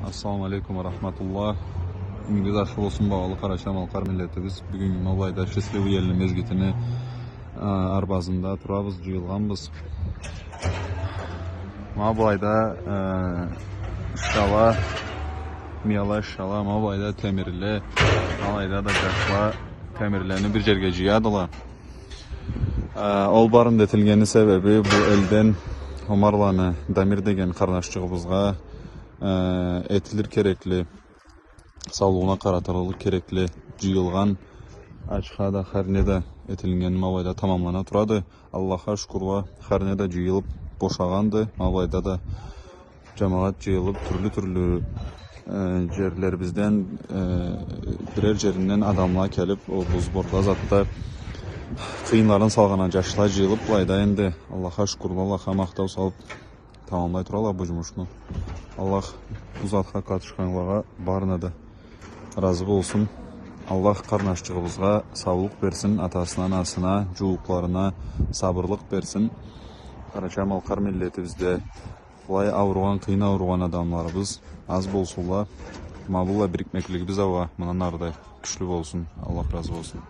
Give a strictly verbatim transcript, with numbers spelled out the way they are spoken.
Ассаламу алейкум ва рахматуллах. Кюнюгюз ашхы болсун, багъалы къарачай-малкъар миллетибиз. Бюгюн ма былайда Счастливый элни межгитини, а, арбазында турабыз, джыйылгъанбыз. Ма былайда, э, шала, мияла шала, ма былайда темирле, ма былайда да джашла темирлени бир джерге джыядыла. Э, ол барында этилгени себеби, бу элден Омарланы Дамир деген къарнашчыгъыбызгъа, э, этилир керекли, саулугъуна къаратылыр керекли джыйылгъан ачха да, хар не да этилиннгени ма былайда тамамлана турады. Аллахха шукурла, хар не да джыйылыб бошагъанды. Ма былайда да джамагъат джыйылыб, тюрлю-тюрлю, э, джерлерибизден, э, бирер джеринден адамла келиб, ол бу сборда, затда къыйынларын салгъан джашла джыйылыб, былайда энди Аллахха шукурла, Аллахха махтау салыб, тамамлай турала бу джумушну. Аллах бу затха къатышханлагъа барына да разы болсун. Аллах къарнашчыгъыбызгъа саулукъ берсин, атасына, анасына, джууукъларына сабырлыкъ берсин. Къарачай-малкъар миллетибизде былай ауругъан, къыйын ауругъан адамларыбыз аз болсунла. Ма быллай бирикмеклигибиз ауа мындан ары да кючлю болсун. Аллах разы болсун.